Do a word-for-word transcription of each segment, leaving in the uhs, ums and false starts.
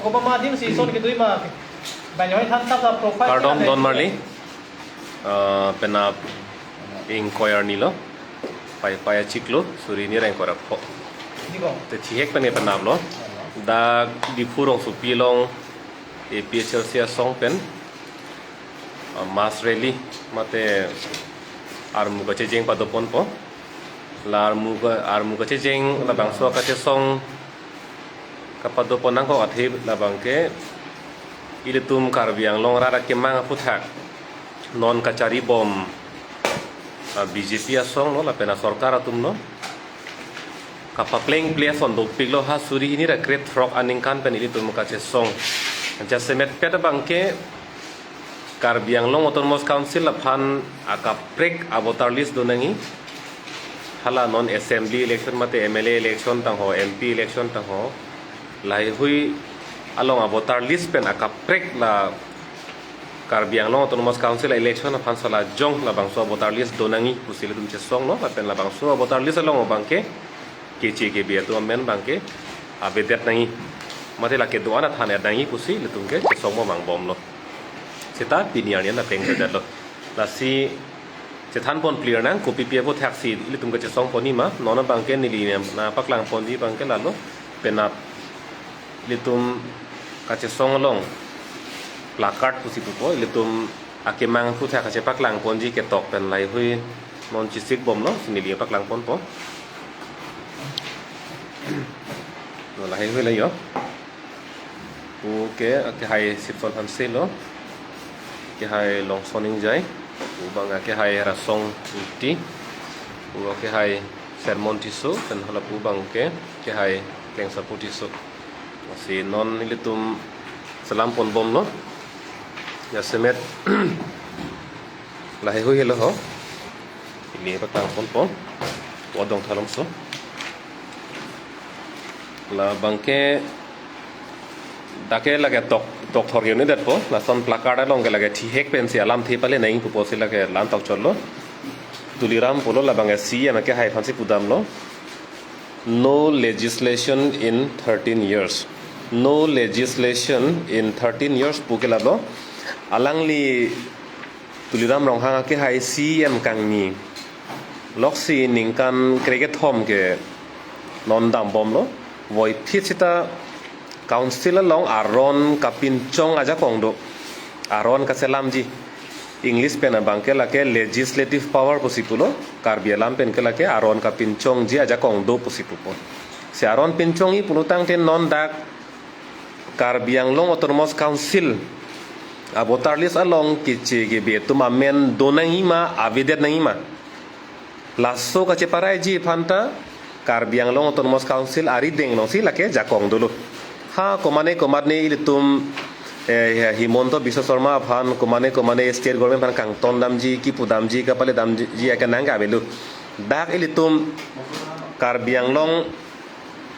Kobama adim si son kedui ma. Banyak than tap sa profile. Kardom don marli. Ah, penap ingkoi arni lo. Pai pai achiklo, suri hini ra ingkoi ra pho. Di ko. Te thihek pen penap lo. Dak Diphu rongsopi along A P H L C asong pen, ah, mass rally mate armu kachejeng padoponpo. La armu ka, armu kachejeng labangso kachesong kapadopon nangkok athe labang ke ilitum Karbi Anglong arat akemang aphuthak non kacharibom, ah, B J P asong lo lapen asorkar atum lo. Kapaplengple ason dopiklo ha suri hini ra krethrok aningkan pen ilitum kachesong. Jasemet pet abang ke Karbi Anglong Autonomous Council aphan akaprek a-voter list do nangji. Hala non assembly election mate M L A election tangho, M P election tangho, laheihui along a-voter list pen akaprek la Karbi Anglong Autonomous Council election aphan sala jong labangso a-voter list do nangji pusi ilitum chesonglo, lapen labangso a-voter list along abang ke keche kebe atum amen abang ke avedet nangji. Mate lake do-an athan-et nangji pusi ilitum ke chesongmo mangbomlo. Seta pini arni an apleng vedetlo. Lasi chethanpon clear nang kopi pi aphuthaksi ilitum kachesongponji ma, non abang ke neli nangpaklangponji abang ke lalo, penap ilitum kachesong along placard pusi pupo, ilitum akemang aphuthak kachepaklangponji ketok pen laheihui non chesikbomlo, si neli paklangponpo. No laheihui la yo. Pu ke akehai Sipson Hanse lo. Akehai Longson Ingjai. Pu abang akehai Rasong Ingti. Pu akehai Sermon Tisso, pen hala pu abang ke akehai Klengsapu Tisso. Lasi non ilitum selamponbomlo. Jasemet laheihui helo ho. Ili paklangponpo. Wadong thalongso. Labang ke dak ke lake tok, tokthor unit detpo. Lason placard along ke lake thihek pensi alamthe pale nangji pupo si lake la-an tokchotlo. Tuliram pulo labang ke C E M akehai aphansi pudamlo. No legislation in thirteen years. No legislation in thirteen years pu ke lalo. Alangli Tuliram Ronghang akehai C E M kangni loksi ningkan krekethom ke non dambomlo. Voiphit seta council along aron kapinchong ajakong do. Aron kachelamji. English pen abang ke lake legislative power pusi pulo. Karbi alam pen ke lake aron kapinchongji ajakong do pusi pupo. Si aron pinchongji pulo tangte non dak Karbi Anglong Autonomous Council a-voter list along keche kebe atum amen do nangji ma, avedet nangji ma. Laso kacheparaiji aphanta Karbi Anglong Autonomous Council arideng alongsi lake jakong dolo. Ha komane komatne ilitum, eh, Himanta Biswa Sarma aphan komane komane state government aphan kangton damji, kipu damji, kapale damji akenang ke avelo. Dak ilitum Karbi Anglong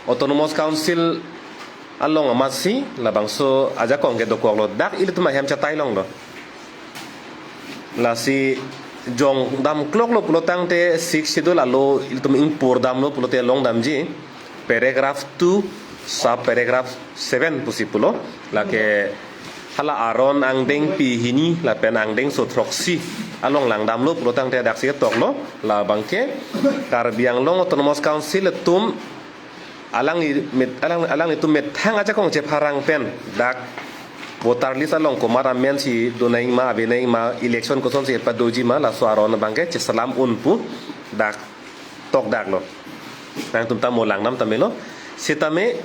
Autonomous Council along amatsi labangso ajakong ke dokoklo, dak ilitum ahem chatai longlo. Lasi jong damkloklo pulo tangte Sixth Schedule alo ilitum ingpur damlo pulote long damji paragraph two sub paragraph seven pusi pulo, lake hala aron angdengpi hini lapen angdengso throksi along langdamlo pulo tangte daksi toklo. Labang ke Karbi Anglong Autonomous Council atum alangli met, alang, alanglitum methang ajakong chepharang pen dak voter list along komat amensi do nangji ma, ave nangji ma, election kosonsi padoji ma, laso aron abang ke cheselam un pu dak tokdaklo. Nangtum ta mo langdam tame lo. Sitame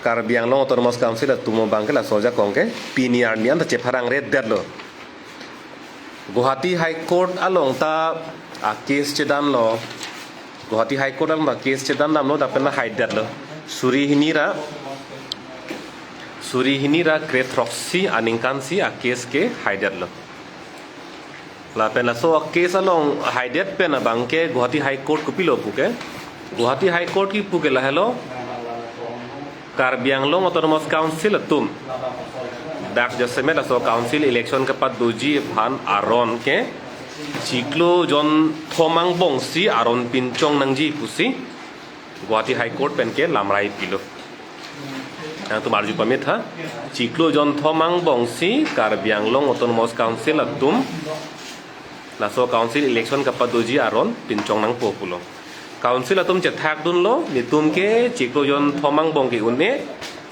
Karbi Anglong Autonomous Council atum abang ke laso ajakong ke pini arni anta chepharang ret detlo. Guwahati High Court along ta a-case chedanlo. Guwahati High Court along ta case chedandamlo, dak pen ta haidetlo. Suri hini ra, suri hini ra kre throksi aningkan si a-case ke haidetlo. Lapen laso a-case along haidet pen abang ke Guwahati High Court kopilo pu ke. Guwahati High Court kipu ke lahelo, Karbi Anglong Autonomous Council atum dak jasemet laso council election kepadoji aphan aron ke chiklo jonthom angbong si aron pinchong nangji pusi Guwahati High Court pen ke lamrai pilo. Nangtum arju pame tha, chiklo jonthom angbong si Karbi Anglong Autonomous Council atum laso council election kapadoji aron pinchong nangpo pulo. Council atum chethak dunlo, netum ke chiklo jonthom angbong ke un-e,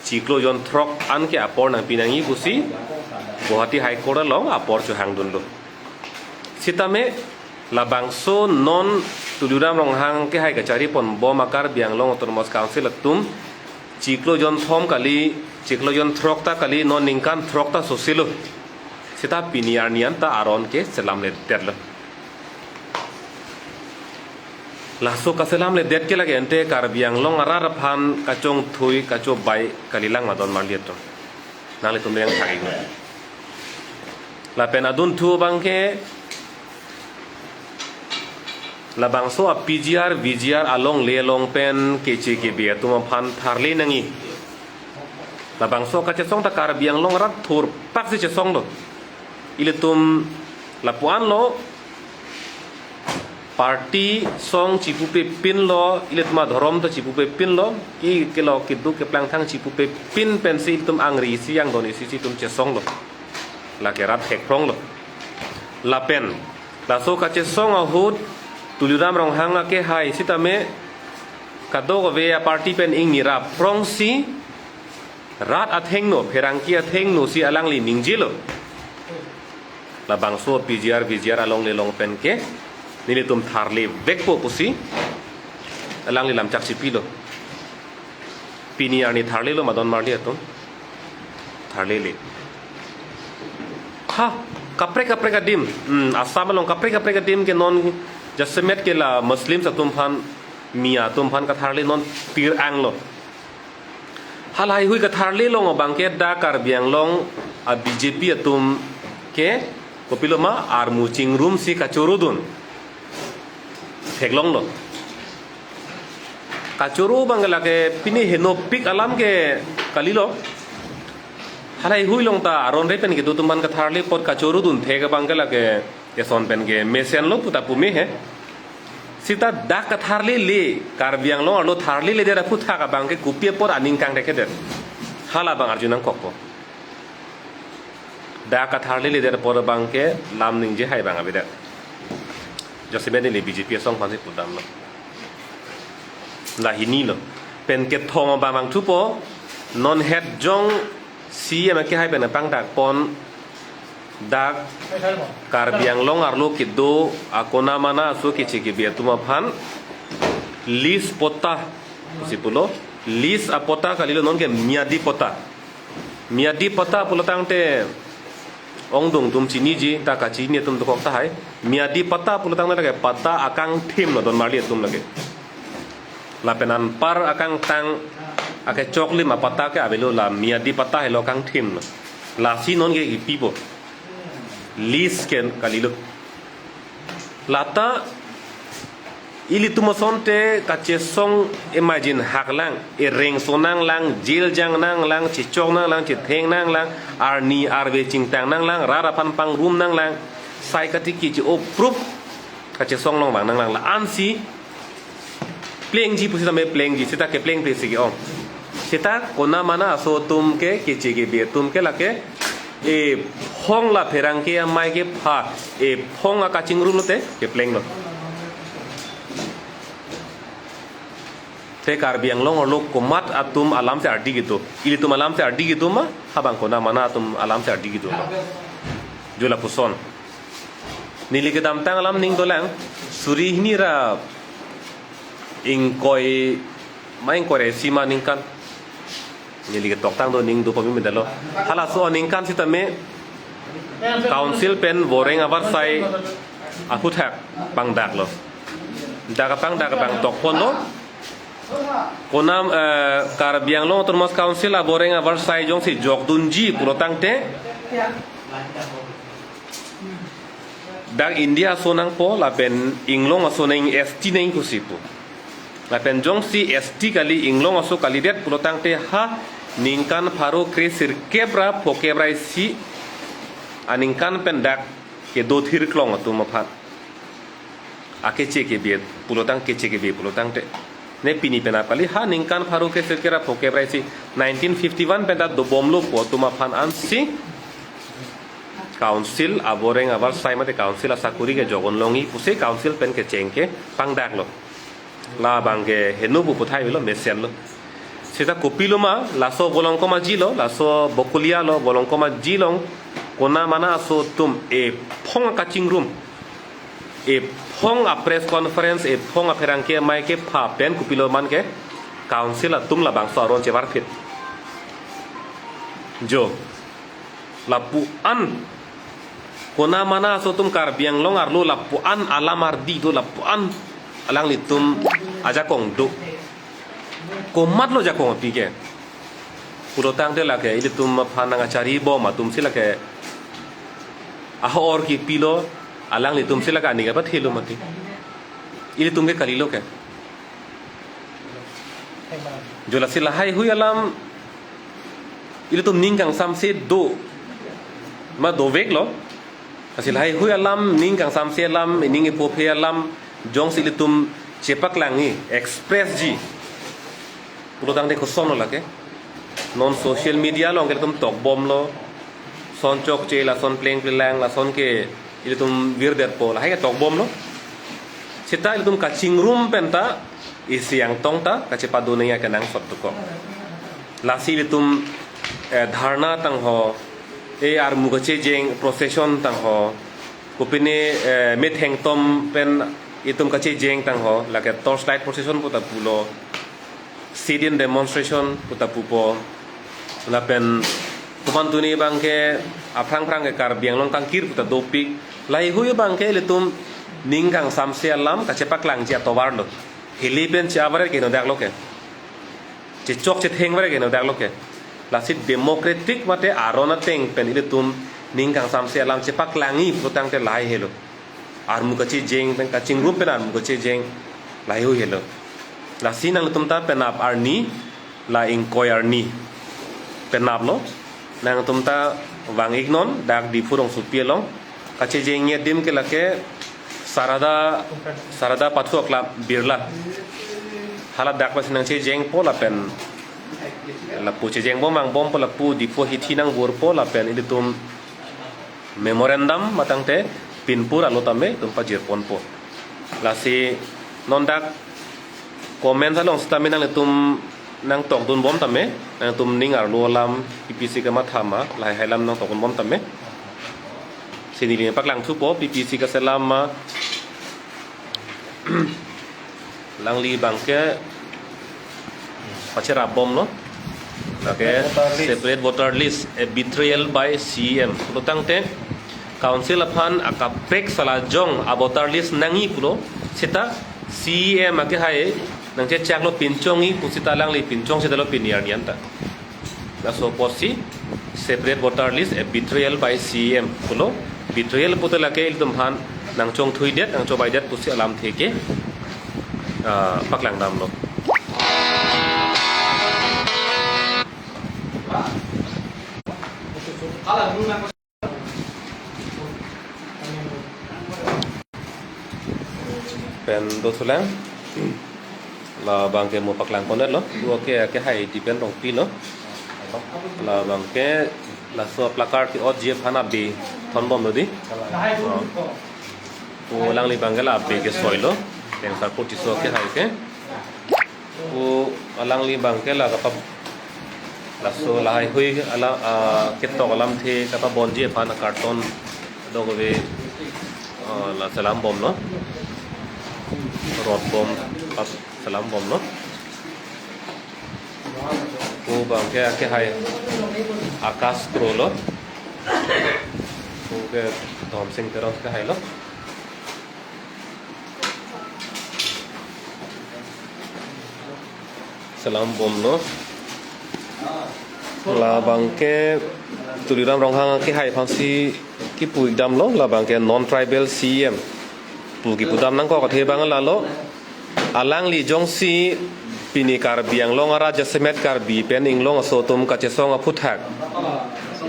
chiklo jonthrok an ke apor nangpi nangji pusi Guwahati High Court along apor chohang dunlo. Sitame labangso non Tuliram Ronghang kehai kachari ponbom a Karbi Anglong Autonomous Council atum chiklo jonthom kali, chiklo jonthrok ta kali, non ningkan throk ta sosilo. Sita pini arni an ta aron ke selamledetlo. Laso kaselamledet ke lake ante Karbi Anglong arat aphan kachongthui kachobai kalilang ma don marli atum. Nanglitum yang thagi. Lapen adunthu abang ke labangso a P G R, V G R alongle along pen keche kebe atum aphan tharle nangji. Labangso kachesong ta Karbi Anglong arat thurpak si chesonglo. Ilitum lapu-anlo, party song chipupepinlo, ilitum adhorom ta chipupepinlo, ki kelo keduk keplangthang chipupepin pensi ilitum angri isi angdon isi si itum chesonglo. Lake rat hekpronglo. Lapen laso kachesong ahut Tuliram Ronghang akehai sitame kadokave a party pen ingni rapprongsi rat athengno, pherangke athengno si alangli ningjelo. Labangso P G R, V G R alongle along pen ke nelitum tharle vekpo pusi alangli lamchak chipilo. Pini arni tharlelo ma don marli atum. Tharlele. Ha, kaprek kaprek adim. Hmm, Assam along kaprek kaprek adim ke non jasemet ke la Muslims atum aphan, Miya atum aphan katharle non pir anglo. Halahei hui katharle along abang ke dak Karbi Anglong a B J P atum ke kopiloma armu chingrumsi kachorudun theklonglo. Kachoro abang ke lake pini henopik alam ke kalilo. Halahei hui along ta aron re pen kedo atum aphan katharle apot kachorudun thek abang ke lake eson pen ke mesenlo puta pume he. Sita dak katharlele, Karbi Anglong arlo tharleledet aphuthak abang ke kopi apot aning kangthekthedet. Hala abang arju nangkokpo. Dak katharleledet apot abang ke lam ningje hai abang avedet. Jasemet neli B J P asong aphansi pudamlo. La hinilo. Pen kethom abang abang thupo, non het jong C M akehai pen apangdakpon dak Karbi Anglong arlo kedo akona mana aso keche kebe atum aphan lease patta pusi pulo. Lease apatta kalilo, non ke miyadi patta. Miyadi patta pulo tangte ongdung atum chiniji, ta kachini atum dokok tahai. Miyadi patta pulo tangte lake patta akangthim lo don marli atum lake. Lapen anpar akangtang akechoklim apatta ke avelo, la miyadi patta helo, akangthim lo. Lasi non ke kipipo. Lease ke kalilo. Lata ilitum asonte kachesong imagine haklang, ereng sonanglang, jail jangnanglang, chechoknanglang, chethengnanglang, arni arve chingtangnanglang, rat aphan pangrumnanglang, sai katiki che-o proof kachesong along vangnanglang, la-ansi plengji pusitame plengji, sita keplengple si ke-ong. Sita kona mana aso atum ke, keche kebe atum ke lake ephong la pherangke amei kepha, ephong akachingrum lote keplenglo. Te Karbi Anglong arlo komat atum alamsi ardi kedo? Ilitum alamsi ardi kedo ma, habang kona mana atum alamsi ardi kedo ma? Jo lapuson. Neli kedamtang alam ning dolang, suri hini ra ingkoi, ma ingkoi ra isi ma aningkan. Neli ketoktang do, ning do pamimedetlo. Halaso aningkan sitame council pen voreng avarsai aphuthak pangdaklo. Dak kapangdak kapangtokponlo. Konam, eh, Karbi Anglong Autonomous Council avoreng avarsai jongsi jokdunji pulo tangte, dak India aso nangpo lapen inglong aso nang, S T nang pusi pu. Lapen jongsi S T kali, inglong aso kalidet pulo tangte, ha ningkan pharo kre sirkep ra phokep ra isi aningkan pen dak kedo thirklong atum aphan akeche kebe pulo tang, keche kebe pulo tangte, Ne pini penap kali, ha ningkan pharo kresirkep ra phongokep ra isi nineteen fifty-one pen ta dobomlo pu atum aphan ansi council aboreng abar sai mate council asakuri ke jogon longji pusi council pen kecheng ke pangdaklo. Labang ke heno pu puthai avelo, mesenlo. Seta kopilo ma, laso Volongkom Aji lo, laso Bokolia lo, Volongkom Aji along, kona mana aso atum ephong akachingrum, ephong a press conference, ephong apherangke amei kepha pen kopilo ma ke council atum labangso aron chevarphit. Jo, lapu-an, kona mana aso atum Karbi Anglong arlo lapu-an alam ardi do, lapu-an alanglitum ajakong do. Komatlo jakong api ke? Pulotangte lake ilitum aphan nang achari bom atumsi lake ahor kipilo, alanglitumsi lake aning apathelo mati. Ilitum ke kalilo ke. Jo, lasi lahaihui alam ilitum ning kangsamse do ma doveklo. Lasi lahaihui alam, ning kangsamse alam, ning ipophe alam jongsi ilitum chepaklangji, expressji pulotangte kosonlo lake? Non social media along ke ilitum tokbomlo, son chokche, lason plengplelang, lason ke ilitum virdetpo, lahai ke tokbomlo. Seta ilitum kachingrum pen ta isi angtong ta kachepado nangji akenangsot dokok. Lasi ilitum, eh, dharna tangho, eh, armu kachejeng procession tangho, kopine, eh, methengtom pen itum kachejeng tangho, lake torchlight procession pu ta pulo, sit-in demonstration pu ta pupo. Lapen komantu ni abang ke aphrang phrang ke Karbi Anglong kangkir pu ta dopik. Lahaihui abang ke ilitum ning kangsamse alam kachepaklangji atovar lo. Hili pen che-avaret ke henodak lo ke. Chechok chetheng varet ke henodak lo ke. Lasi democratic mate aron ateng pen ilitum ning kangsamse alam chepaklangji pulotangte lahai helo. Armu kachejeng pen, kachingrum pen armu kachejeng lahaihui helo. Lasi nangtum ta penap arni, la ingkoi arni penaplo. Nangtum ta vang-iknon, dak Diphu rongsopi along kachejengji adim ke lake Sarada, Sarada Pathu Aklam Birla. Hala dak pasi nangchejengpo lapen lapu chejengbom angbompo, lapu Diphu hithi nangburpo lapen ilitum memorandum matangte pinpur alo tame itum pajirponpo. Lasi non dak comment along sitame nanglitum nangtokdunbom tame, nangtum ning arlo alam P P C kamatha ma, lahai hai alam nangtokdunbom tame. Si neli paklangthupo, P P C kaselam ma, alangli abang ke pacherapbomlo. Lake, separate voter list, a betrayal by C E M. Pulotangte council aphan akaprek salajong a voter list nangji pulo, seta C E M akehai nangchechaklo, pinchongji pu seta alangli pinchong seta lo pini arni anta. Laso apotsi separate voter list, a betrayal by C E M pulo. Betrayal pute lake ilitum aphan nangchongthuidet, nangchobaidet pusi alamthe ke, ah, paklangdamlo. Pen dothulang. Labang ke mo paklangkon-etlo. Duo ke, akehai Dipen Rongpi lo. Labang ke laso placard ke-otji aphan abe thonbomlo dei. Oh. Pu alangli abang ke la abe kesoilo. Pen Sarpo Tisso akehai ke. Pu alangli abang ke la kapa, laso lahaihui alam, ah, ketok alamthe kapabonji aphan karton dok ave, ah, la selambomlo. Rotbom, ah, selambomlo. Pu abang ke, akehai Akash Kro lo. Pu ke Dhomsing Teron akehai lo. Selambomlo. Labang ke Tuliram Ronghang akehai aphansi kipu-ikdamlo, labang ke non-tribal C E M pu kipudam nangkok athe abang lalo. Alangli jongsi pini Karbi Anglong arat jasemet Karbi pen inglong aso atum kachesong aphuthak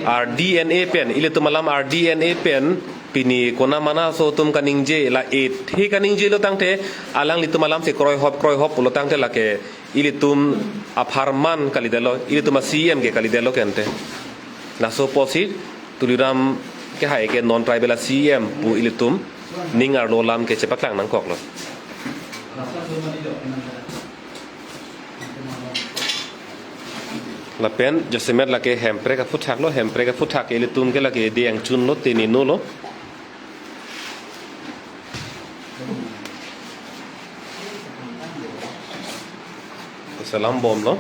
R D N A pen, ilitum alam R D N A pen Pini konat mena aso atum kaningje, la ethe kaningjelo tangte, alanglitum alamsi kroihop kroihop pulo tangte lake ilitum apharman kalidetlo, ilitum a-C E M ke kalidetlo kente. Laso apotsi Tuliram Ronghang ke non tribal a-C E M pu ilitum ning arlo alam ke chepaklang nangkoklo. Lapen jasemet lake Hemprek aphuthak lo, Hemprek aphuthak ke ilitum ke lake dei angchunlo, tenino lo. Salam bomlo.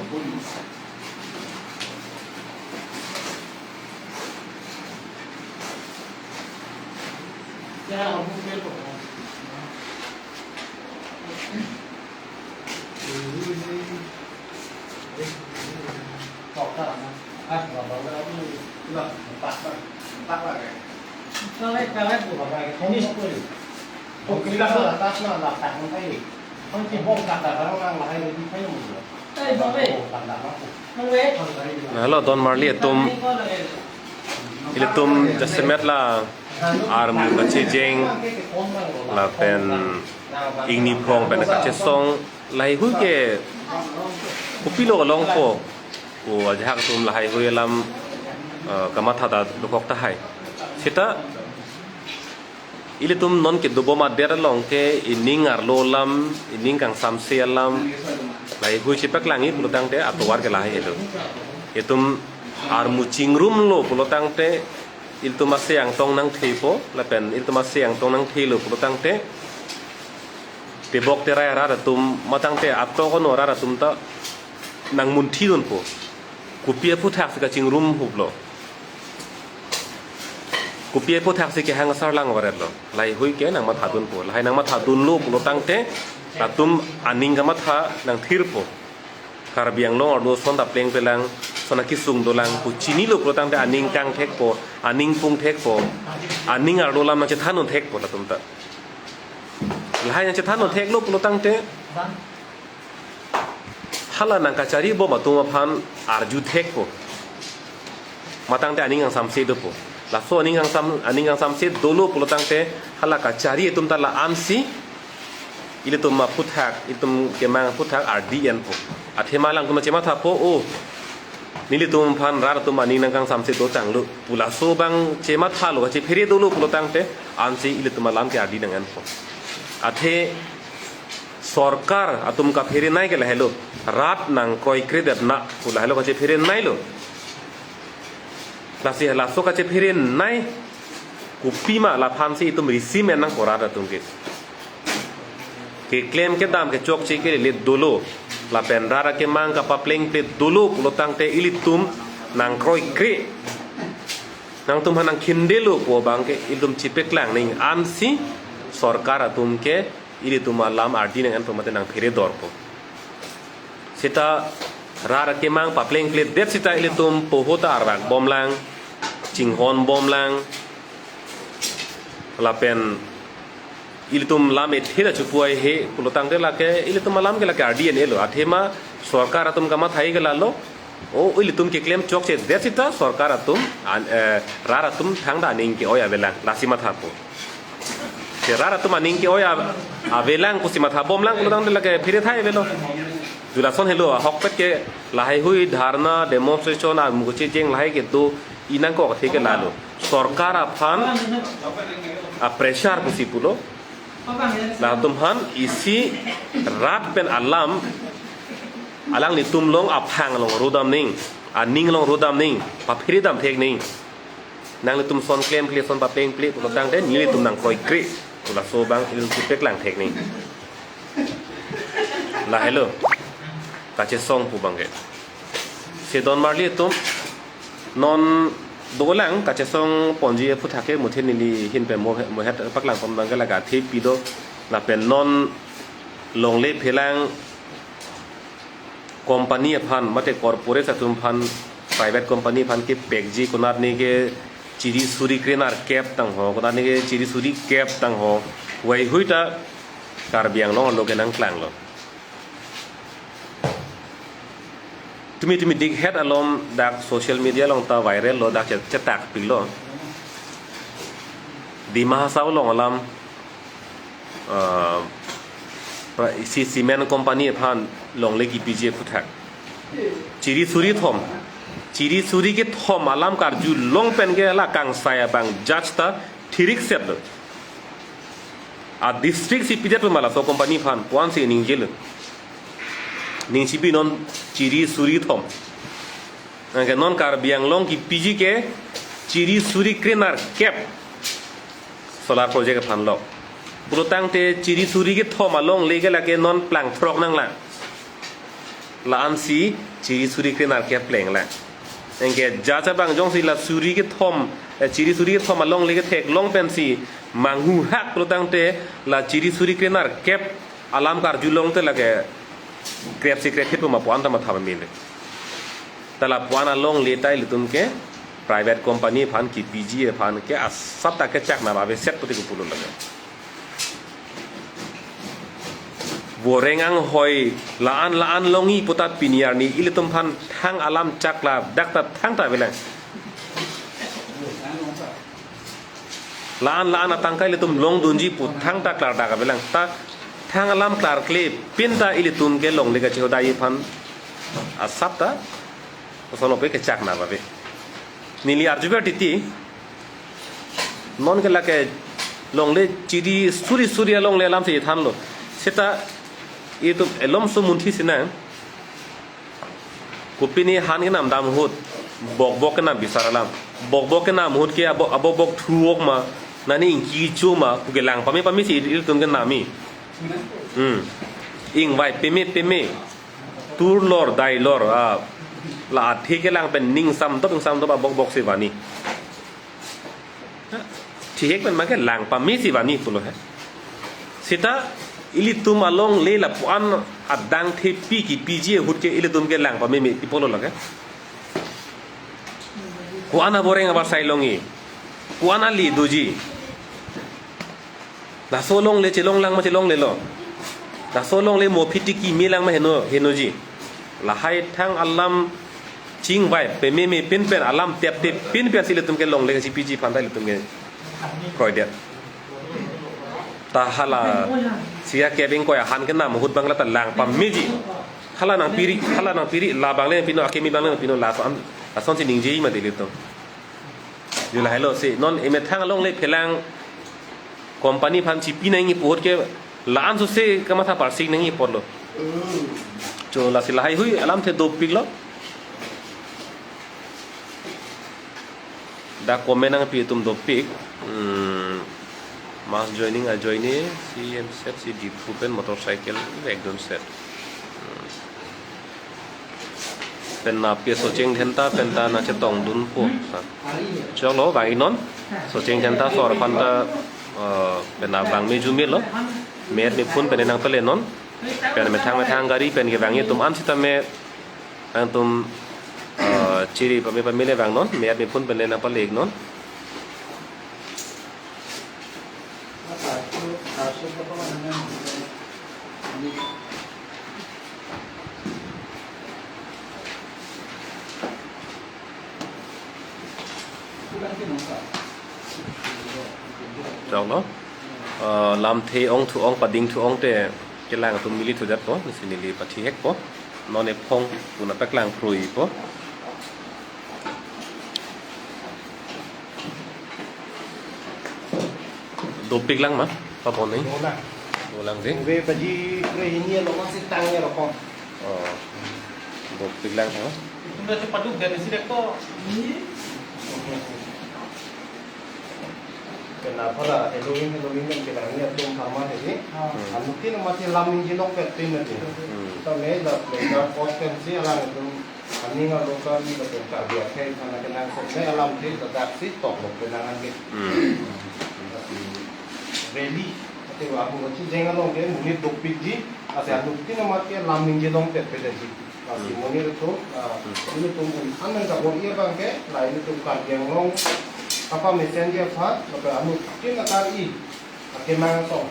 Na lo, don marli atum, ilitum jasemet la armu kachejeng lapen ingni phong pen kachesong lahaihui ke kopilo longpo, o ajahak atum lahaihui alam, eh, kamatha ta dokok tahai. Seta ilitum non kedobom adet along ke ining arlo alam, ining kangsamse alam lahaihui chepaklangji pulo tangte atovar ke lahai helo. Itum armu chingrumlo pulo tangte ilitum ase angtong nangthepo, lapen ilitum ase angtong nangthelo pulo tangte tebok terai arat atum, matangte atok ono arat atum ta nangmunthidunpo. Kopi aphuthaksi kachingrum huplo, kopi aphuthaksi kehang asarlang varetlo, lahaihui ke nangmathadunpo. Lahai nangmathadunlo pulo tangte latum aning kamatha nangthirpo. Karbi Anglong arlo ason ta plengplelang, ason akesung dolang pu chinilo pulo tangte aning kangthekpo, aning pungthekpo, aning arlo alam nangchethandunthekpo latum ta. Lahai nangchethanduntheklo pulo tangte hala nangkachari bom atum aphan arjuthekpo. Matangte aning kangsamse dopo. Laso aning kangsam, aning kangsamse dolo pulo tangte hala kachari atum ta la-ansi ilitum aphuthak, ilitum kemang aphuthak ardi enpo. Athema alangtum chemathapo, o, nelitum aphan rat atum aning nangkangsamse dotanglo pu laso abang chemathalo, kachephere dolo pulo tangte ansi ilitum alam ke ardi nang enpo. Athe sorkar atum kapherenei ke lahelo, rat nangkroikredet na pu lahelo kachephereneilo. Lasi laso kachepherenei kopima laphansi itum risi men nangpo rat atum ke. Keklem kedam kechokche kelele dolo, lapen rat akemang kapaplengple dolo pulo tangte ilitum nangkroikre, nangtum aphan nangkhindelo pu abang ke ilitum chepaklang nang, ansi sorkar atum ke ilitum alam ardi nang enpo mate nangphere dorpo. Seta rat akemang paplengpledet seta ilitum poho ta arvak bomlang, chinghon bomlang, lapen ilitum lam ethe ta chopu-ai he pulo tangte lake ilitum alam ke lake ardi enlo. Athema sorkar atum kamathai ke lalo, o, ilitum keklem chokchedet seta sorkar atum an, eh, rat atum thangta aning ke-oi avelang, lasi mathapo. Te rat atum aning ke-oi a-, avelang pusi matha bomlang pulo tangte lake pherethai avelo. Julason helo, ahokpet ke lahaihui dharna, demonstration, armu kachejeng lahai kedo, inangkok athe ke lalo. Sorkar aphan a-pressure pusi pulo. Latum aphan isi rat pen alam alanglitum along aphang along rodam nang, aning along rodam nang, papheredam thek nang. Nanglitum son klemkle, son paplengple pulo tangte nelitum nangkroikre pu laso abang ilitum chepaklang thek nang. Lahelo kachesong pu abang ke. Si don marli atum, non dolang kachesong ponji aphuthak ke muthe neli ahin pen mo, mohet paklang pon abang ke lake athe pi do, lapen non longle phelang company aphan mate corporate atum aphan, private company aphan kepekji konatne ke chiri suri krenerkep tangho, konatne ke chiri suri kep tangho, lahaihui ta Karbi Anglong arlo ke nangklanglo. Tumi tumi dikhet alom dak social media along ta viral lo, dak che-, chetak pilo. Dima Hasao along alam, ah, pra-, isi cement company aphan longle kipiji aphuthak chiri suri thom, chiri suri kethom alam karjulong pen ke la kangsai abang judge ta thirik set lo. A district si pidet ma laso company aphan puan si ningjelo. Ning chipi non chiri suri thom. Anke non Karbi Anglong kipiji ke chiri suri krenerkep solar project aphan lo. Pulotangte chiri suri kethom alongle ke lake non plangthrok nanglang. La-an si chiri suri krenerkep plenglang. Anke judge abang jongsi la suri kethom, eh, chiri suri kethom alongle ketheklong pensi manghuhak pulotangte la chiri suri krenerkep alam karjulong te lake krepsi krepphit pu ma puan ta matha pamele. Ta la puan alongle ta ilitum ke private company aphan kipiji aphan ke asap ta kechak nang aveset puti ke pulo lake. Voreng anghoi la-an la-an longji puta pini arni ilitum aphan thang alam chakla dak ta thangta avelang. La-an la-an atangka ilitum longdunji pu thangta klardak avelang. Ta thang alam klarkle pin ta ilitum ke longle kachehodai aphan asap ta koson ope kechak nang ave. Neli arjuver titi, non ke lake longle chiri suri suri alongle alam si thanlo. Seta itum elom so munthi sinang. Kopine han kenam dam ahut, bokbok kenam bisar alam. Bokbok kenam ahut ke abo, abokbok thu ok ma, nani ingki cho ma, pu ke lang pame pame si ilitum kenamji. Hmm. Ingvai peme peme. Tur lor, dai lor, ah, la athe kelang pen ning samdop, ning samdop abokbok si vanji. Thihek pen ma ke lang pame si vanji pulo he. Seta ilitum alongle la puan adang thepi kipiji ahut ke ilitum ke lang pameme pi pulo lake. Ko-an avoreng avarsai longji. Ko-an ali doji. Laso longle chelonglang ma chelonglelo. Laso longle mo phiti kimi lang ma heno, henoji. Lahai thang alam chingvai pememe pinpen alam tepte pinpen si ilitum ke longle kachipiji aphan ta ilitum ke kroidet. Ta hala sia kebeng koya han kenam ahut abang la ta lang pameji. Hala nangpiri, hala nangpiri, la abang le pino, akimi abang le pino, lason, lasonsi ningjeji ma dei ilitum. Yo lahailo si non emethang alongle phelang company aphan chipi nangji pu ahut ke la-an sose kamatha parsik nangji apotlo. Cho lasi lahai hui alamthe dopiklo. Dak comment nangpi atum dopik. Hmm. Mass joining ajoine C M set si Diphu pen motorcycle ekdun set. Hmm. Pen na pi Socheng Dhenta pen ta nangchetongdunpo. Choklo bang inon. Socheng Dhenta sor aphan ta, eh, pen na bang me jumelo. Mer me phone pen nangpalenon. Pen methang methang gari pen kevang atum an sitame nangtum, eh, chiri pame pame le vangnon. Mer me phone pen nangpale-iknon. Choklo. Eh, lamthe ongthu ong padingthu ong te kelang atum mili thujatpo, nesi neli pathihekpo. Non ephong puna paklang pruipo. Dopiklang ma, pabon nai. Dolang. Dolang dei. Ove baji pre hini lo masih tangnya rokok. Oh. Dopiklang ha. Itu udah cepat dulu dari sini kok. Kenapa lah Halloween, Halloween yang kita ini atum pharma tadi? Hmm. Anuttin mati lam ningjelong pet pin tadi. Hmm. Kita me la, la, la, potensi alang itu. Aning alokan ni lapen Karbi akhei aphan kenangsot me alamthe ladak si toklok penang anke. Hmm. Lasi rally ate wa ahu kachijeng along ke monit dopikji, lasi anuttin amat ke lam ningjelong pet pet ji. Lasi Hmm. monit atum, ah, Hmm. monit atum un an nang kabor-i abang ke, la ilitum Karbi Anglong kapamesenji aphan, lapen anuttin atar-i akenangsot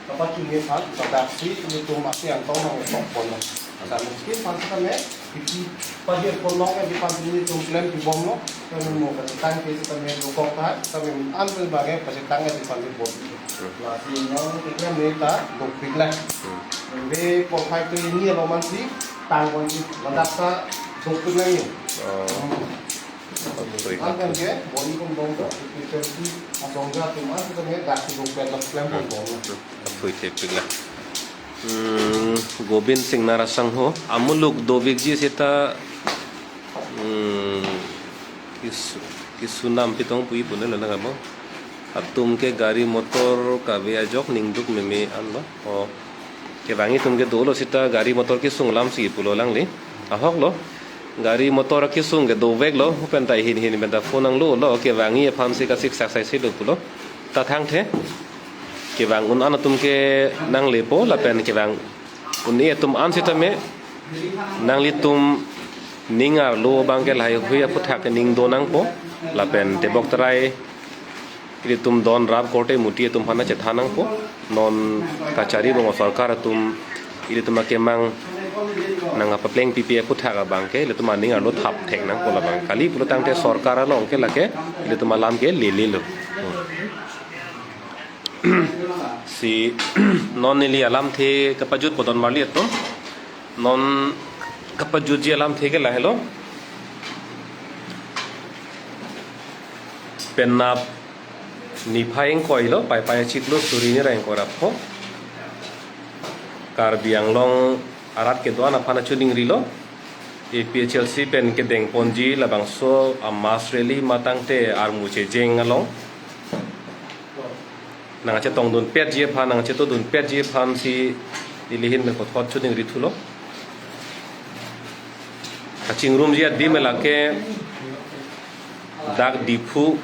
kapachunji aphan, ladak si ilitum asi angtong nangtokpon. Lasi anuttin aphan sitame Isi pagi pon long ya di pagi ni tum klem di bom lo. Kami mo kachetang ke sitame dokok ta, kami an pen bagi kachetang ya di pagi bom. Hmm. Lasi non klem ni ta dopik lang. Hmm. Be por phai tu ini lo man si tang kon si ladak ta dopik lang ni. Oh. Hmm. Sorry. An pen ke bom kon bom ta, isi asong ja tum an sitame dak si dopik lang klem kon bom lo. Hmm. Aphui thepik lang. Hmm, Gobind Singnar asangho, amuluk dovikji seta, hmm, kis-, kisunam pitong pui pune lana kamo. Atum ke gari motor kave ajok ningduk meme anlo. Oh. Kevangji atum ke dolo seta gari motor kesung alam si pulo lang li. Ahok lo. Gari motor kesung ke dovek lo. Pen ta hin hin pen ta phone nanglo lo. Kevangji aphan si kasik sak sai si lo pulo. Ta thangthe. Kevang un an atum ke nanglepo lapen kevang un-e atum an sitame nanglitum ning arlo abang ke lahai hui aphuthak ning do nangpo lapen tebok tarai ilitum don rap korte muti atum aphan chethan nangpo. Non kachari bang sorkar atum ilitum akemang nangpapleng pipi aphuthak abang ke ilitum aning arlo thap thek nangpo labang. Kali pulo tangte sorkar along ke lake ilitum alam ke lele lo. Si non neli alamthe kapajutpo don marli atum. Non kapajutji alamthe ke lahelo. Penap niphai ingkoi lo, Paipai achiklo suri ni ra ingkoi ra pho. Karbi Anglong arat kedo-an aphan achuning rilo. A P H L C pen kedeng ponji labangso a mass rally matangte armu chejeng along nangchetongdun petji aphan, nangchetodun petji aphan si nelihin pen kothot chuning rithulo. Kachingrumji adim lake dak Diphu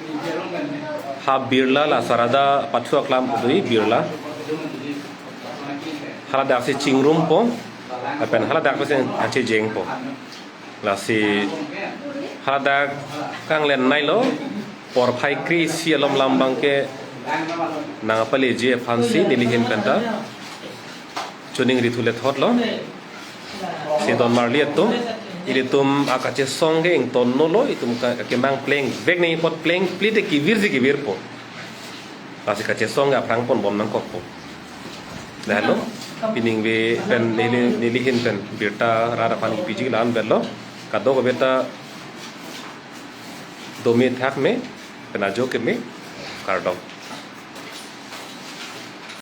ha Birla la Sarada pathu aklam pudui Birla. Haladak si chingrumpo, lapen haladak si achejengpo. Lasi haladak kanglen nailo, porphai kre-isi alom lam abang ke nangpaleji aphan si nelihin pen ta chuning rithu le thotlo. Si don marli atum, ilitum akachesong ke ington nolo, itum ka-, kemang plengvek nangji apot plengple te kevirji kevirpo. Lasi kachesong ke aphrang ponbom nangkokpo. Lahelo, pining ave pen neli, nelihin pen birta rat aphan kipiji la-an vet lo, kadokave ta dome thakme, pen ajo keme, kardom.